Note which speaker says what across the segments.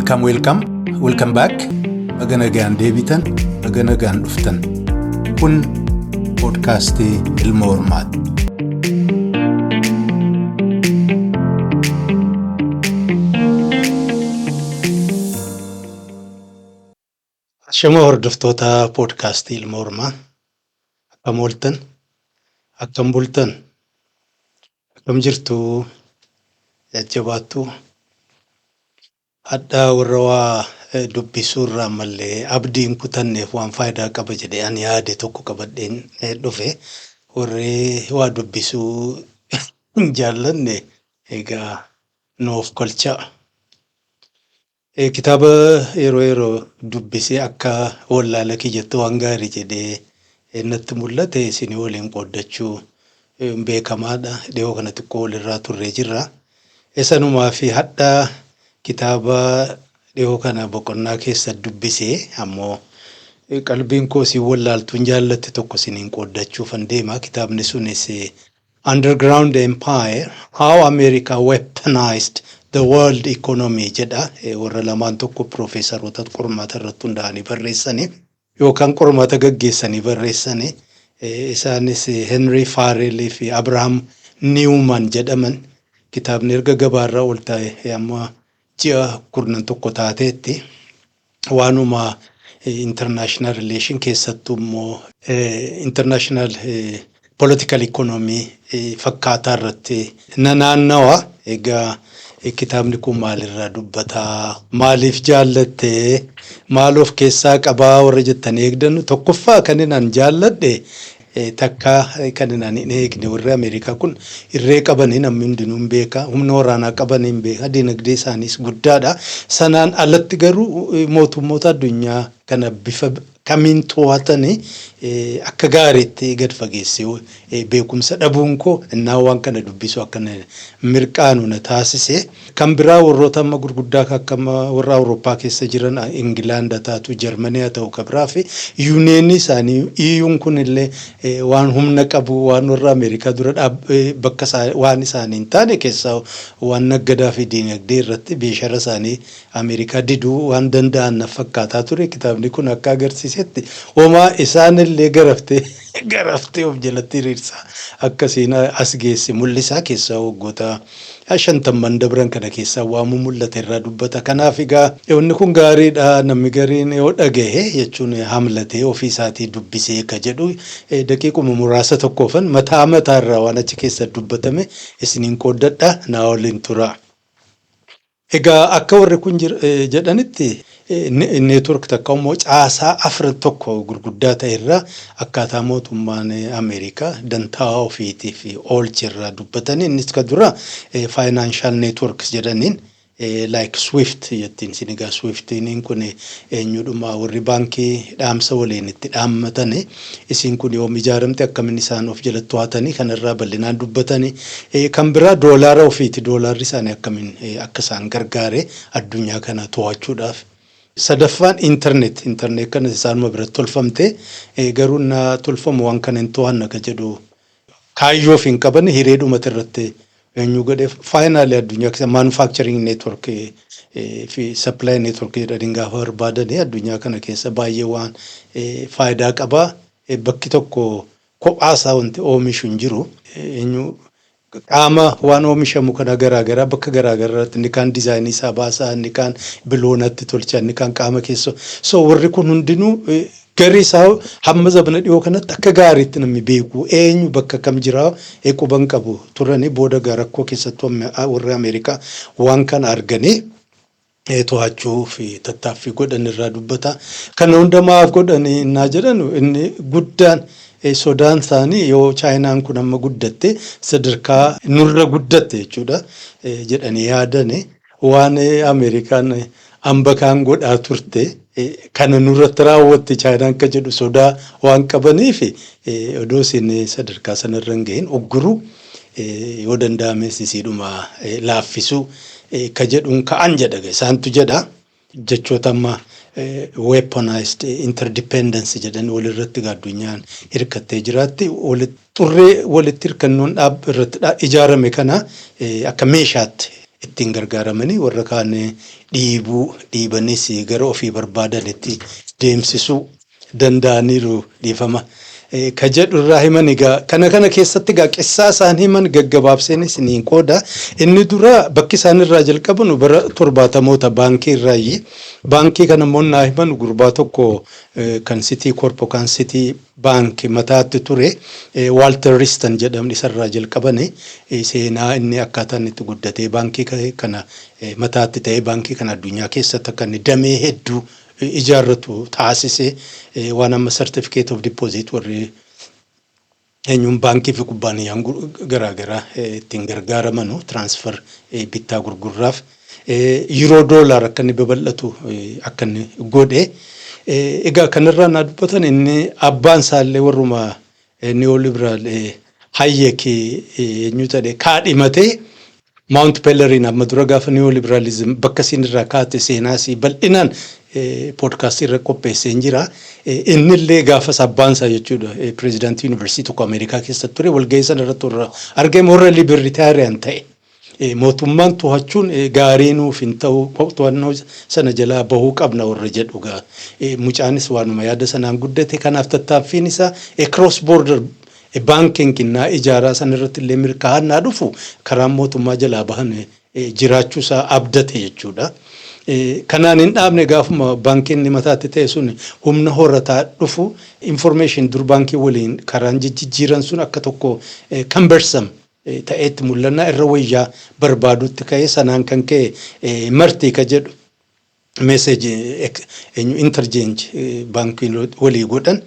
Speaker 1: Welcome, welcome, welcome back. Baga nagaan deebitan, baga nagaan dhuftan. Kun poodkaastii Ilma Hormaati. Ashama hordoftoota poodkaastii Ilma Hormaa. Akkam ooltan? Akkam bultan? Akkam jirtu? Jajjabaattu? Hadha warra waa dubbisuu irraa ammallee abdii hin kutanneef waan faayidaa qaba jedhee ani yaade tokko qabadheen dhufe. Warri waa dubbisuu hin jaallanne egaa nu of kolchaa. Kitaaba yeroo yeroo dubbisee akka wallaala kiyyatti waan gaarii jedhee natti mul'ate isinii waliin qooddachuu beekamaadha. Dhiyoo kana xiqqoo walirraa turree jirra. Sanumaa fi hadha kitaaba dhiyoo kana boqonnaa keessa dubbisee ammoo qalbiin koo isin wallaaltuun jaallatte tokko isiniin qooddachuufan deema. Kitaabni sunis Underground Empire, How America Weaponized the World Economy jedha. Warra lamaan tokko piroofeesaroota qormaata irratti hundaa'anii barreessanii yookaan qormaata gaggeessanii barreessanii. Isaanis Henry Farrell fi Abraham Newman jedhaman. Kitaabni erga gabaarra ol ta'e amma ji'a kurnan tokko taateetti. Waanuma international relation, keessattuu immoo international political economy fakkaataa irratti naannawa. Egaa kitaabni kun maalirraa dubbataa? Maaliif jaallatte? Maal of keessaa qabaa warra jettanii eegdannu? Tokkoffaa kan inni jaalladhe, takka kan inni hin eegne, warri Ameerikaa kun irree qabanii namni hundinuu hin beeka. Humna waraanaa qabanii hin beeka. Dinagdee isaaniis guddaadha. Sanaan alatti garuu mootummoota addunyaa kana bifa kamiin to'atanii akka gaariitti gad fageessee beekumsa dhabuun koo innaa waan kana dubbisu akka mirqaanu na taasise. Kan biraa, warroota amma gurguddaa akka warra Awurooppaa keessa jiran, Ingilaand haa taatu, Jarmanii haa ta'u, kan biraa fi yuuniyeenii isaanii iyyuun kun illee waan humna qabu, waan warra Ameerikaa dura bakka waan isaanii hin taane keessaa waan naggadaa fi diinagdee irratti beeshara isaanii Ameerikaa diduu waan danda'an na fakkaataa ture. Kitaabni kun akka agarsiisetti homaa isaanillee garaftee garaftee of jalatti hiriirsaa akkasiin as geesse mul'isaa. Keessaa waggoota 50n dabran kana keessaa waan mul'ate irraa dubbata. Kanaaf egaa wanni kun gaariidha, namni gariin yoo dhagahe jechuun hamlatee ofii isaatii dubbisee ka jedhu, daqiiquma muraasa tokkoofan mataa mataa irraa waan achi keessa dubbatame isiniin qooddadha, naa waliin tura. Egaa akka warri kun jedhanitti, network takka immoo caasaa afran tokko gurguddaa ta'e irraa akkaataa mootummaan Ameerikaa dantaa ofiitiif oolche irraa dubbatanii. Innis ka dura financial networks jedhaniin, like SWIFT jettiin isin. Egaa SWIFTiin kun eenyudhuma warri baankii dhaamsa waliin itti dhaammatani. Isin kun yoom ijaaramte, akkamiin isaan of jalatti to'atanii, kanarraa bal'inaan dubbatanii. Kan biraa doolaara ofiiti, doolaarri isaanii akkamiin akka isaan gargaare addunyaa kana to'achuudhaaf. Sadaffaan internet kana isaanuma biratti tolfamte, garuu na tolfamu waan kana hin to'anna ka jedhu kaayyoof hin qaban, hireedhumatti irratti eenyu godhe. Finally addunyaa keessa manufacturing network fi supply network jedhanii gaafa barbaadanii, addunyaa kana keessa baay'ee waan faayidaa qabaa. Bakki tokko kophaasaa wanti oomishu hin jiru. Eenyu qaama waan oomishamu kana garaagaraa bakka garaagaraatti, inni kaan diizaayinii isaa baasaa, inni kaan biloonatti tolcha, inni kaan qaama keessa. So warri kun hundinuu garii isaa hamma zabana dhiyoo kanatti akka gaariitti namni beeku eenyu bakka kam jira quban qabu turanii. Booda rakkoo keessattuu warri Ameerikaa waan kana arganii to'achuu fi tattaaffii godhan irraa dubbata. Kana hunda maaf godhanii innaa jedhan, inni guddaan sodaan isaanii yoo Chaayinaan kun amma guddatte, sadarkaa nurra guddatte jechuudha jedhanii yaadani, waan Ameerikaan hamba kaan godhaa turte kana nurratti raawwatte Chaayinaan ka jedhu sodaa waan qabaniif, odoo isin sadarkaa sanarra hin gahin ugguruu, yoo danda'ames isiidhuma laaffisuu ka jedhuun ka'an jedha, isaantu jedha. Jechoota amma weaponized interdependence jedhan, walirratti addunyaan hirkattee jiraatti, xurree walitti hirkannoon irratti ijaarame kana akka meeshaatti Ittiin gargaaramanii warra kaan dhiibuu, dhiibanis gara ofii barbaadanitti deemsisuu danda'aniiru, dhiifama. Ka jedhu irraa himan. Egaa kana keessatti egaa qissaa isaan himan gaggabaabseen isiniin qooda. Inni dura bakki isaan irraa jalqaban bara 70moota baankii irraayi. Baankii kana immoo naa himan gurbaa tokko kan Citicorp yookaan Citibank mataatti ture, Walter Wriston jedhamni, isarraa jalqabani. Seenaa inni akkaataa inni itti guddatee baankii kana mataatti ta'ee, baankii kana addunyaa keessatti akka inni damee hedduu ijaarratu taasise, waan amma certificate of deposit warri eenyuun baankii fi kubbaaniyyaan garaagaraa ittiin gargaaramanu, transfer bittaa gurgurraaf, euro dollar akka inni babal'atu akka inni godhe. Egaa kanarraa naa dubbatan, inni abbaan isaallee warruma neoliberal Hayek eenyu ta'e kaadhimatee Mount Pelerin. Amma dura gaafa neoliberalism bakka isin irraa kaate seenaas bal'inaan podcastii irra qopheessee hin jira. Innillee gaafas abbaan isaa jechuudha pireezidaantii yuunivarsiitii tokko Ameerikaa keessatti ture, walgahii sana irratti warra argame warra libertarian ta'e. Mootummaan to'achuun gaarii nuuf hin ta'u, to'annoo sana jalaa bahuu qabna warra jedhu gaa. Mucaanis waanuma yaada sanaan guddate. Kanaaf tattaaffiin isaa cross border banking naa ijaaraa sana irratti illee milkaa'annaa dhufu karaan mootummaa jalaa bahan jiraachuu isaa abdate jechuudha. Kanaan hin dhaabne. Gaafuma baankiin inni mataatti ta'e sun humna horataa dhufu, information dur baankii waliin karaan jijjiiran sun akka tokko cumbersome ta'eetti mul'annaa irra wayyaa barbaadutti ka'ee, sanaan kan ka'e MERT ka jedhu, message interchange baankiin walii godhan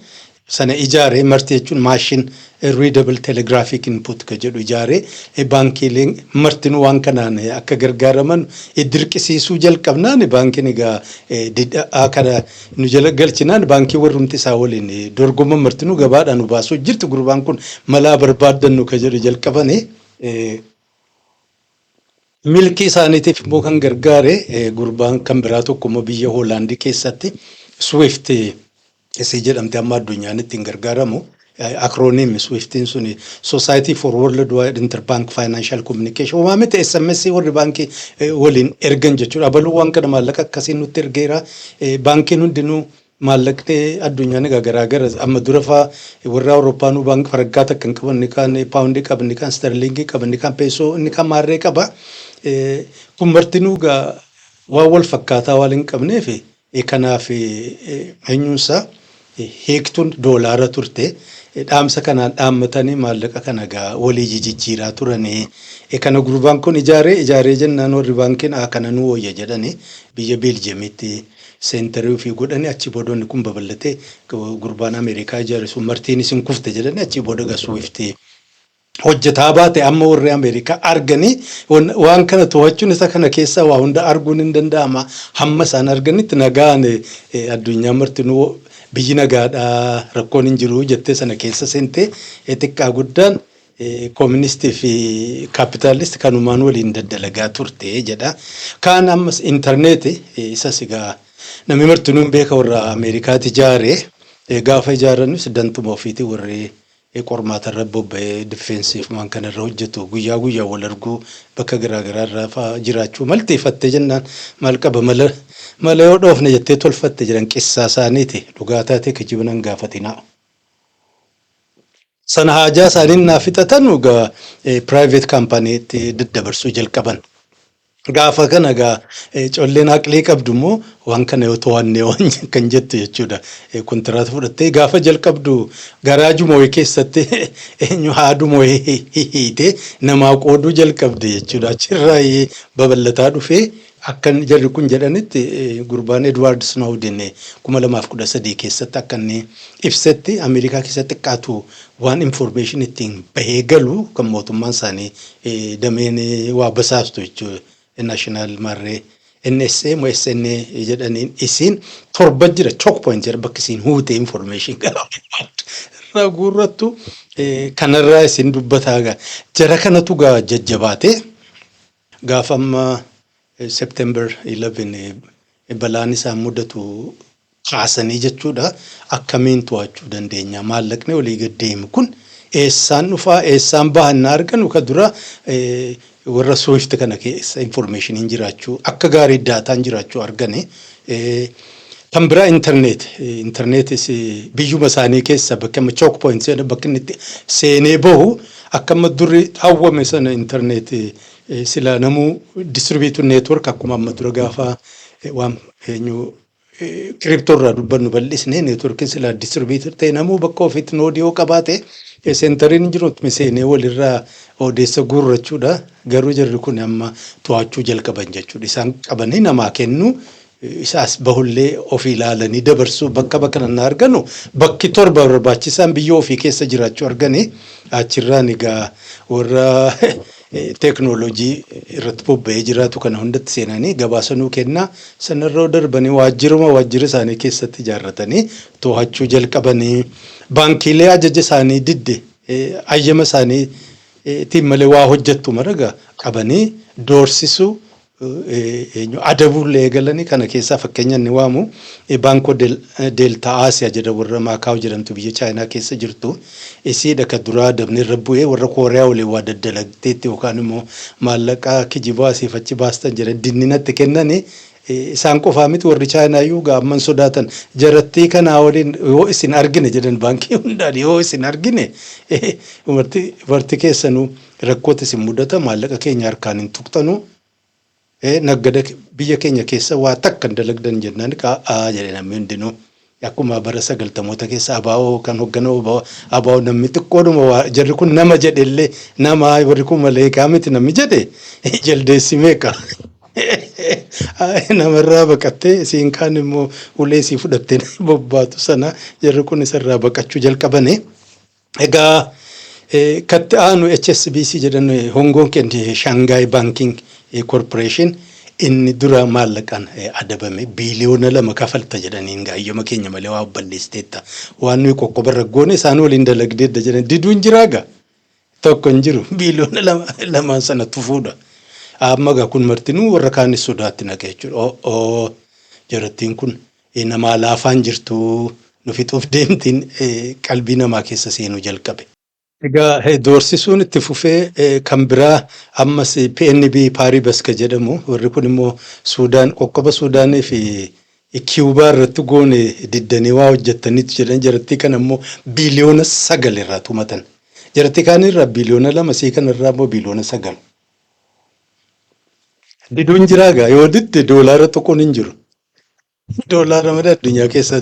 Speaker 1: sana ijaaree. MERT jechuun machine readable telegraphic input ka jedhu ijaaree, baankiileen martinuu waan kanaan akka gargaaraman dirqisiisuu jalqabnaan, baankiin egaa didhaa kana nu jala galchinaan, baankii warrumti isaa waliin dorgoman martinuu gabaadhaan nu baasuu jirti, gurbaan kun malaa barbaaddannu ka jedhu jalqabanii. Milkii isaaniitiif immoo kan gargaare gurbaan kan biraa tokko immoo biyya Hoolaandii keessatti Swift isii jedhamte amma addunyaan ittiin gargaaramu. Acronym Swiftiin suni Society for World Wide Interbank Financial Communication. Homaa miti, SMS warri baankii waliin ergan jechuudha. Abaluu waan kana maallaqa akkasiin nutti ergeera. Baankiin hundinuu maallaqni addunyaan egaa garaagara. Amma dura faa warra Awurooppaanuu baankii faraggaa takka hin qaban, inni kaan paawundii qaba, inni kaan sterlingii qaba, inni kaan peesoo, inni kaan maarree qaba. Kun martinuu egaa waan wal fakkaataa waan hin qabneef, kanaaf eenyuunsaa hiiktuun doolaara turte. Dhaamsa kanaan dhaammatanii maallaqa kana egaa walii jijjiiraa turanii. Kana gurbaan kun ijaaree ijaaree jennaan, warri baankiin kana nu wayya jedhanii biyya Beeljeemitti centerii ofii godhanii, achi booda kun babal'atee, gurbaan Ameerikaa ijaare sun martiin isin kufte jedhanii, achi booda egaa Swiftii hojjetaa baate. Amma warri Ameerikaa arganii waan kana to'achuun isa kana keessaa waa hunda arguun hin danda'ama. Hamma isaan arganitti nagaan addunyaa martinuu biyyi nagaadhaa, rakkoon hin jiru jettee sana keessa seentee, xiqqaa guddaan kooministii fi kaapitaalist kanumaan waliin daddalagaa turte jedha. Kaan ammas intarneeti isas egaa namni martinuu hin beeka, warra Ameerikaati ijaare. Gaafa ijaaranis dantuma ofiiti, warri qormaata irra bobba'ee defenseiif waan kana irra hojjetu guyyaa guyyaa wal arguu, bakka garaagaraa irraa fa'aa jiraachuu malteeffattee jennaan, maal qaba mala mala yoo dhoofne jettee tolfatte jedhan. Qissaa isaaniiti, dhugaa taatee kijiba nan gaafatinaa. Sana haajaa isaanii naa fixatan, egaa private companytti daddabarsuu jalqaban. Gaafa kana egaa colleen aqlii qabdu immoo waan kana yoo to'annee waan kan jettu jechuudha. Kontiraata fudhattee gaafa jalqabdu garaajuma wayii keessatti eenyu haaduma wayii hiitee namaa qooduu jalqabde jechuudha. Achirraa babal'ataa dhufee, akka jarri kun jedhanitti, gurbaan Edward Snowden 2013 keessatti akka inni ibsetti, Ameerikaa keessatti xiqqaatu waan information ittiin bahee galu kan mootummaan isaanii dameen waa basaastu jechuudha. National Marree NSA moo SNA jedhaniin isiin torba jira, choke point jedha, bakka isiin huutee information irraa guurrattu kanarraa isin dubbataa. Gaa jara kanatu gaa jajjabaatee gaafa amma September 11 balaan isaan mudatu kaasanii jechuudha. Akkamiin to'achuu dandeenya maallaqni olii gad deemu kun? Eessaan dhufaa, eessaan bahannaa arganu ka dura warra SWIFT kana keessa informationiin jiraachuu, akka gaarii dataan jiraachuu argani. Kan biraa internet. Internetis biyyuma isaanii keessa bakka amma choke points jedhan, bakka inni itti seenee bahu, akka amma durri hawwame sana internet sila namuu distributed network, akkuma amma dura gaafa waan eenyu crypto irraa dubbannu bal'isnee, networkiin sila distributed ta'e, namuu bakka ofiitti node yoo qabaate, centeriin hin jiru, seenee walirraa odeessa guurrachuudha. Garuu jarri kun amma to'achuu jalqaban jechuudha. Isaan qabanii namaa kennu, isaas bahullee ofii ilaalanii dabarsuu, bakka bakka nan arganu, bakki torba barbaachisaan biyya ofii keessa jiraachuu arganii, achirraan egaa warra teeknooloojii irratti bobba'ee jiraatu kana hundatti seenanii gabaasa nuu kennaa, sanarra darbanii waajjiruma waajjira isaanii keessatti ijaarratanii to'achuu jalqabanii, baankiilee ajaja isaanii didde, ayyama isaanii ittiin malee waa hojjettu maraga qabanii doorsisuu, adabuullee eegalanii. Kana keessaa fakkeenya inni waamu Banco Delta Asia jedha, warra Maakaaw jedhamtu biyya Chaayinaa keessa jirtu. Isiidha ka duraa adabni irra bu'ee, warra Kooriyaa waliin waa daddalagteetti yookaan immoo maallaqa kijibaa asiif achi baastan jedhan dinninatti kennanii. Isaan qofaa miti, warri Chaayinaayyuu gaamman sodaatan jarattii kanaa waliin yoo isin argine jedhan, baankii hundaan yoo isin argine marti keessanuu rakkoota isin mudata, maallaqa keenya harkaan hin tuqxanuu, naggada biyya keenya keessa waa takka hin dalagdan jennaan, aa jedhe namni hundinuu. Akkuma bara 90moota keessa ABO kan hoogganuu ABO, namni xiqqoodhuma waa jarri kun nama jedhellee, nama warri kun maleekaa miti namni jedhe, jaldeessi meeqa namarraa baqattee, isiin kaan immoo ulee isii fudhattee bobbaatu sana, jarri kun isarraa baqachuu jalqabane. Egaa katti aanu HSBC jedhan, Hong Kong and Shanghai Banking Corporation, inni dura maallaqaan adabame, biiliyoona 2 kafalta jedhaniin, gaayyama keenya malee waa balleessiteetta, waan nuyi qoqqobarra goone isaan waliin dalagdeedda jedhan. Diduun jiraa gaa tokko hin jiru, biiliyoona 2n sana tufuudha. Amma gaa kun martinuu warra kaanis sodaatti naqe jechuudha. Oo, jarattiin kun namaa laafaan jirtu, nu fixuuf deemtiin qalbii namaa keessa seenuu jalqabe. Egaa doorsisuun itti fufee, kan biraa ammas PNB Paribas ka jedhamu, warri kun immoo Suudaan, qoqqoba Suudaanii fi Kiyuubaa irratti goone diddanii waa hojjettaniitu jedhan, jarattii kana immoo biiliyoona 9 irraa tumatan. Jarattii kaan irraa biiliyoona 2, sii kana irraa immoo biiliyoona 9. Diduun jiraa gaa, yoo didde doolaara tokkoon hin jiru. Doolaara malee addunyaa keessa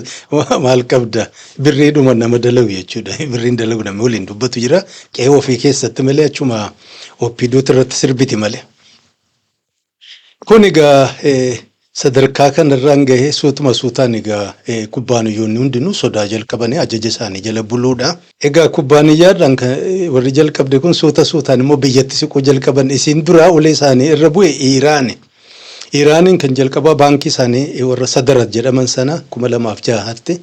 Speaker 1: maal qabda? Birriidhuma nama dalagu jechuudha. Birriin dalagu namni waliin dubbatu jira. Qe'ee ofii keessatti malee, achuma OPDOti irratti sirbiti malee. Kun egaa sadarkaa kanarraan gahee, suutuma suutaan egaa kubbaaniyyoonni hundinuu sodaa jalqabanii ajaja isaanii jala buluudha. Egaa kubbaaniyyaadhaan warri jalqabde kun suuta suutaan immoo biyyatti siquu jalqaban. Isiin duraa ulee isaanii irra bu'e Iiraani. Iraaniin kan jalqabaa baankii isaanii warra Sadarat jedhaman sana 2006tti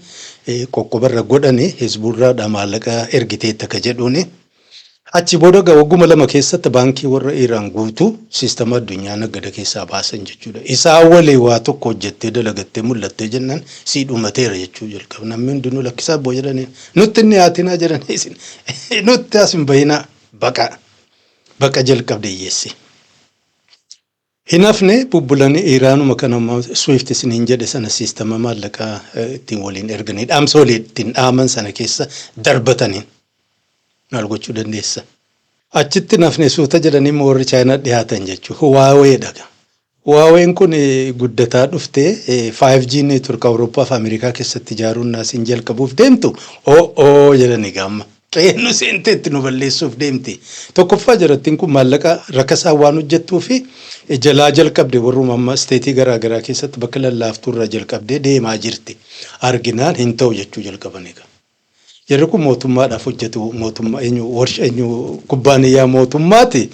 Speaker 1: qoqqobarra godhani, Hezbollaadhaa maallaqa ergiteetta ka jedhuuni. Achi booda egaa wagguma 2 keessatti baankii warra Iraan guutuu siistama addunyaa nagada keessaa baasan jechuudha. Isaan walii waa tokko hojjettee dalagattee mul'attee jennaan sii dhumateera jechuu jalqaba. Namni hundinuu lakkisaa boo jedhanii, nutti inni haatinaa jedhanii, isin nutti as hin bahinaa, baqa baqa jalqabde hiyyeessi. Hin hafne, bubbulanii Iraanuma kana SWIFT isiniin jedhe sana, siistama maallaqaa ittiin waliin erganii dhaamsa walii ittiin dhaaman sana keessa darbataniin maal gochuu dandeessa. Achitti nafne, suuta jedhanii immoo warri Chaayinaa dhiyaatan jechuudha. Huaweiidha. Huaweiin kun guddataa dhuftee 5G network Awurooppaa fi Ameerikaa keessatti ijaaruun naasiin jalqabuuf deemtu, o'oo jedhanii gaamma. Qe'ee nu seenteetti nu balleessuuf deemti. Tokkoffaa jarattiin kun maallaqa rakasaan waan hojjettuu fi jalaa jalqabde, warruma amma isteetii garaa garaa keessatti bakka lallaaftuu irraa jalqabdee deemaa jirti. Arginaan hin ta'u jechuu jalqaban egaa. Jarri kun mootummaadhaaf hojjetu, mootummaa eenyu, warsha eenyu, kubbaaniyyaa mootummaati.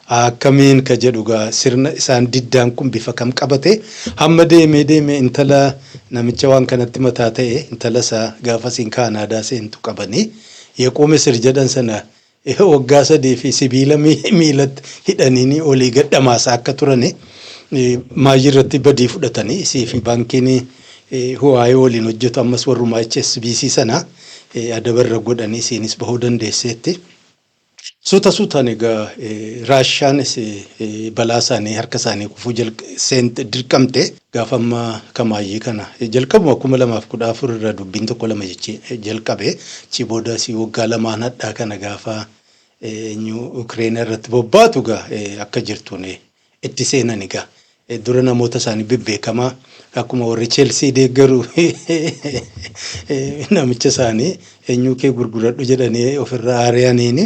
Speaker 1: Akkamiin ka jedhu gaa, sirna isaan diddaan kun bifa kam qabate, hamma deemee deemee intala namicha waan kanatti mataa ta'e, intala isaa gaafa isiin Kaanaadaa seentu qabanii yequu Misir jedhan sana waggaa 3 fi sibiila miilatti hidhanii olii gad dhamaasaa akka turani, maayii irratti badii fudhatanii, isii fi baankiin Huawei waliin hojjetu, ammas warruma HSBC sana. Adabarra godhanii isiinis bahuu dandeesseetti. Suuta suutaan egaa Raashiyaanis balaa isaanii harka isaanii kufuu dirqamte. Gaafa amma kamaayyii kana jalqabuma 2014 irraa dubbiin tokko lama jechee jalqabe. Achi booda si waggaa 2n hadhaa kana gaafa eenyu Ukireen irratti bobbaatu egaa akka jirtuun itti seenan egaa. Dura namoota isaanii bebbeekamaa akkuma warri Chelsea deeggaru namicha isaanii eenyuu kee gurguradhu jedhanii ofirraa ari'aniini,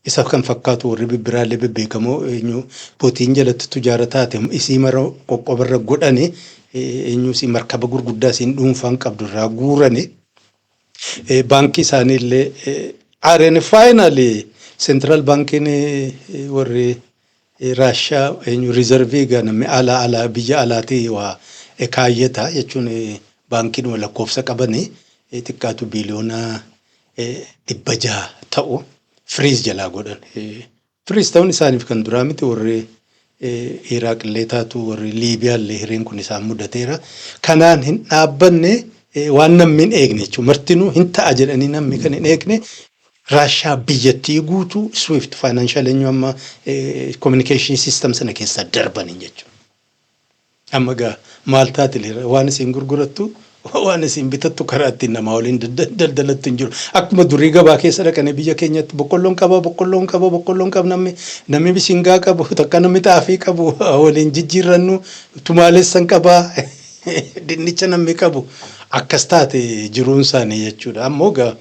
Speaker 1: isa kan fakkaatu warri bibbiraallee bebbeekamoo eenyu Putiin jalatti tujaara taate isii mara qoqqobarra godhani, eenyu isii markaba gurguddaa isiin dhuunfaan qabdu irraa guurani, baankii isaanii illee ari'ani. Finally central baankiin warri Raashaa eenyu reserve egaa namni alaa alaa biyya alaatii waa kaayyata jechuun baankiidhuma lakkoofsa qabanii xiqqaatu biiliyoona 600 ta'u freeze jalaa godhan. Freeze ta'uun isaaniif kan duraa miti. Warri Iraaq illee taatu, warri Liibiyaa illee hireen kun isaan mudateera. Kanaan hin dhaabbanne. Waan namni hin eegne jechuudha. Martinuu hin ta'a jedhanii namni kan hin eegne, Raashaa biyyattii guutuu SWIFT financial eenyu amma communication system sana keessaa darbaniin jechuudha. Amma egaa maal taate? Waan isin gurgurattu, waan isin bitattu, karaa ittiin namaa waliin daldalattu hin jiru. Akkuma durii gabaa keessa dhaqanii biyya keenyatti boqqolloon qaba, boqqolloon qaba, boqqolloon qaba, namni bishingaa qabu takka, namni xaafii qabu waliin jijjiirrannu, tumaalessan qabaa, dinnicha namni qabu, akkas taate jiruun isaanii jechuudha. Ammoo egaa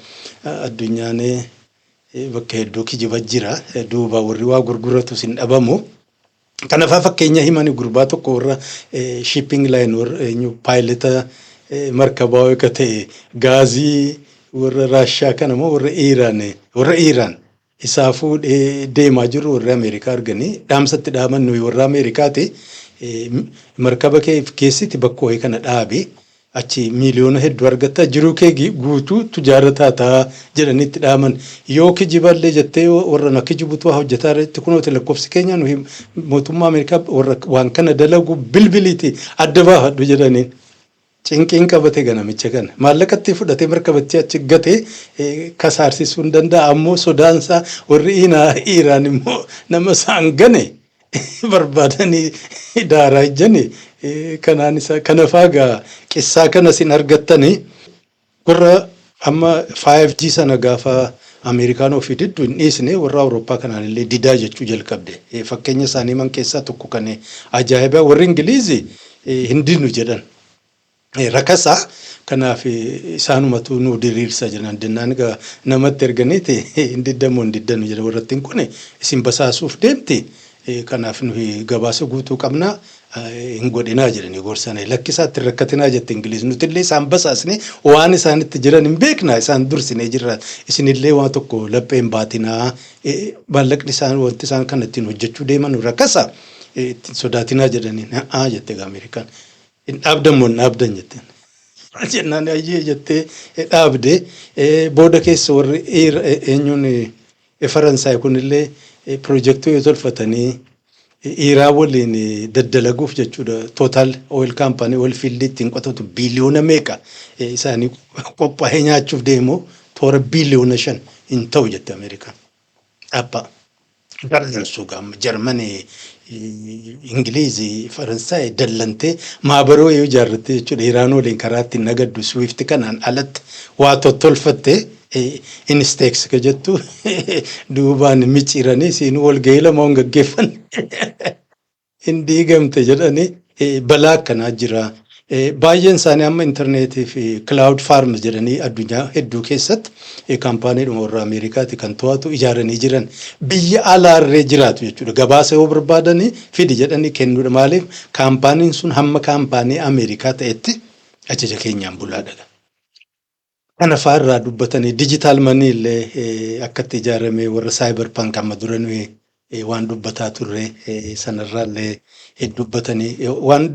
Speaker 1: addunyaan bakka hedduu kijiba jira. Duuba warri waa gurguratus hin dhabamu. Kanaafaa fakkeenya himani, gurbaa tokko warra shipping line, warra eenyu pilot markabaa akka ta'e, gaazii warra Raashaa kana moo warra Iiraan isaa fuudhee deemaa jiru warri Ameerikaa arganii dhaamsatti dhaaman, nuyi warra Ameerikaati, markaba kee keessatti bakka wayii kana dhaabi, achi miiliyoona hedduu argatta, jiruu kee guutuu tujaara taataa jedhanii itti dhaaman. Yoo kijiballee jettee warra na kijibutu waa hojjetaa irratti, kunooti lakkoofsi keenya, nuyi mootummaa Ameerikaa warra waan kana dalagu bilbiliiti adda baafadhu jedhaniin. Cinqiin qabate ganamicha kana. Maallaqatti fudhatee markabatti achi gatee kasaarsisuu hin danda'a. Ammoo sodaansaa warri Iiraan immoo nama isaan gane barbaadanii daaraa ijjani. Kanaan isa kana faagaa qissaa kana isin argattanii warra amma 5G sana gaafa Ameerikaan ofii diddu hin dhiisne, warra Awurooppaa kanaan illee didaa jechuu jalqabde. Fakkeenya isaanii man keessaa tokko kan ajaa'ibaa, warri Ingiliizi hin didnu jedhan. Rakasa kanaaf isaanumatu nu diriirsa jedhan. Jennaan egaa namatti erganiiti, hin diddamoo hin diddanu jedhan. Warrattiin kun isin basaasuuf deemti. Kanaaf nuyi gabaasa guutuu qabna, hin godhinaa jedhanii gorsanii. Lakkisaatti hin rakkatinaa jette Ingiliz, nutillee isaan basaasne, waan isaanitti jiran hin beekna, isaan dursinee jirra, isinillee waan tokko laphee hin baatinaa, maallaqni isaan wanti isaan kana ittiin hojjechuu deeman rakasa, ittiin sodaatinaa jedhanii. Haa jette egaa Ameerikaan. Hin dhaabdan moo hin dhaabdan jetteen. Jennaan ayyee jettee dhaabde. Booda keessa warri eenyuun Faransaay kunillee piroojeektii yoo tolfatanii Iiraan waliin daddalaguuf jechuudha. Total Oil Company oil field ittiin qotatu biiliyoona meeqa isaanii qophaa'ee nyaachuuf deemu, toora biiliyoona 5 hin ta'u jette Ameerikaan. Dhaabbaa. Dallansu gaama Jarmanii, Ingiliizii, Faransaay dallantee maabaroo yoo ijaarratte jechuudha. Iraan waliin karaa ittiin nagaddu SWIFT kanaan alatti waa tottolfatte, INSTEX ka jettu duubaan micciiranii siinuu walgahii lama hin gaggeeffan hin diigamte jedhanii. Balaa akkanaa jira. Baay'een isaanii amma intarneetii fi cloud farms jedhanii addunyaa hedduu keessatti kaampaaniidhuma warra Ameerikaati kan to'atu ijaaranii jiran, biyya alaarree jiraatu jechuudha. Gabaasa yoo barbaadanii fidi jedhanii kennuudha. Maaliif? Kaampaaniin sun hamma kaampaanii Ameerikaa ta'etti ajaja keenyaan bulaadha. Kana fa'aa irraa dubbatanii, digital money illee akkatti ijaarame, warra cyberpunk amma dura nuyi waan dubbataa turre sanarraa illee dubbatanii, waan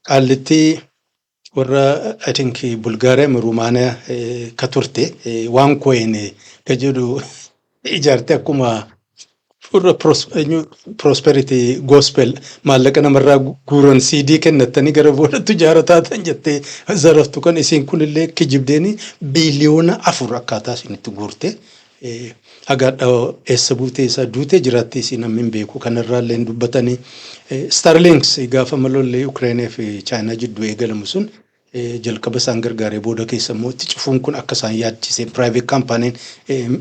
Speaker 1: qaallitti warra I think Bulgaariyaa, Rumaaniyaa ka turte waan coin ka jedhu ijaarte akkuma Warra prosperity gospel maallaqa namarraa guuran CD kennattanii gara boodatti jaara taatan jettee zaraftu kan isiin kunillee kijibdeeni 4 biiliyoona akkaataa isin itti guurte. Hagaadha eessa buutee isaa duutee jiraattee isii namni hin beeku, kanarraallee hin dubbatanii. Starlinks gaafa malollee Ukireenee fi Chaayinaa jidduu eegalamu sun jalqaba isaan gargaaree, booda keessa immoo itti cufuun kun akka isaan yaachisee, private companyn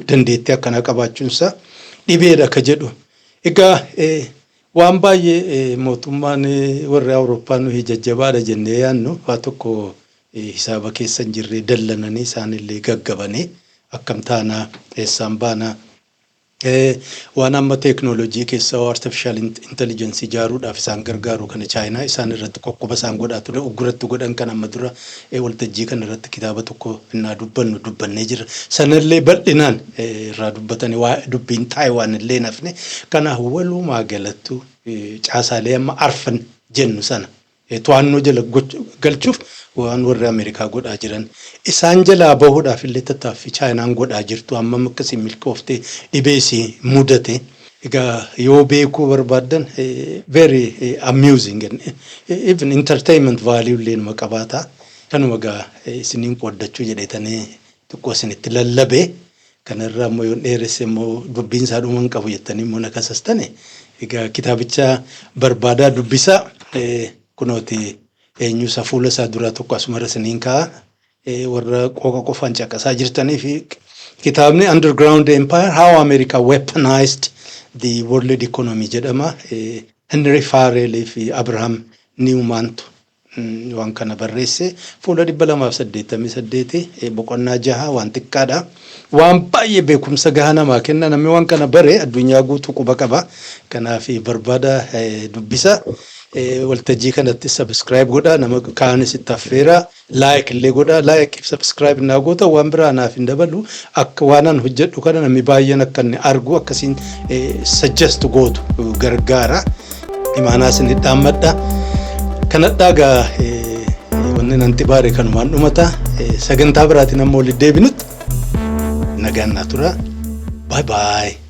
Speaker 1: dandeettii akkanaa qabaachuunsaa dhibeedha ka jedhu. Egaa waan baay'ee mootummaan warri Awurooppaa nuyi jajjabaadha jennee yaadnu waa tokko hisaaba keessa hin jirre dallananii isaanillee gaggabanii akkam taanaa, eessaan baanaa, waan amma teeknooloojii keessa artificial intelligence ijaaruudhaaf isaan gargaaru kana Chaayinaa isaan irratti qoqqoba isaan godhaa ture, ugguratti godhan kan amma dura waltajjii kana irratti kitaaba tokko innaa dubbannu dubbannee jirra. Sanallee bal'inaan irraa dubbatanii waa dubbiin Taayiwaan illee nafne. Kanaaf walumaa galattu caasaalee amma arfan jennu sana to'annoo jala galchuuf waan warri Ameerikaa godhaa jiran, isaan jalaa bahuudhaaf illee tattaaffii Chaayinaan godhaa jirtu hammam akkasii milkooftee dhibee isii mudate. Egaa yoo beekuu barbaaddan very amusing and even entertainment value illee numa qabaata. Kanuma egaa isiniin qooddachuu jedheetanii xiqqoo isinitti lallabe. Kanarraa immoo yoon dheeresse immoo dubbiin isaa dhuma hin qabu jettanii immoo na kasastane. Egaa kitaabicha barbaadaa dubbisaa. Kunooti eenyuusaa fuula isaa duraa tokko asumarra isiniin kaa'a. Warra qooqa qofaan caqasaa jirtanii fi kitaabni Underground Empire: How America Weaponized the World Economy jedhama. Henry Farrell fi Abraham Newmantu waan kana barreesse. Fuula 288, boqonnaa 6, waan xiqqaadha. Waan baay'ee beekumsa gahaa namaa kenna. Namni waan kana bare addunyaa guutuu quba qaba. Kanaaf barbaada, dubbisa. Waltajjii kanatti subscribe godhaa, nama kaanis itti affeeraa, like illee godhaa. Like, subscribe naa goota waan biraa naaf hin dabalu, akka waan an hojjedhu kana namni baay'een akka inni argu akkasiin suggest gootu gargaara. Imaanaa isin dhaammadha. Kanadhaa gaa wanni nan xibaare kanumaan dhumata. Sagantaa biraatiin amma walitti deebinutti nagaan naa tura. Bye bye.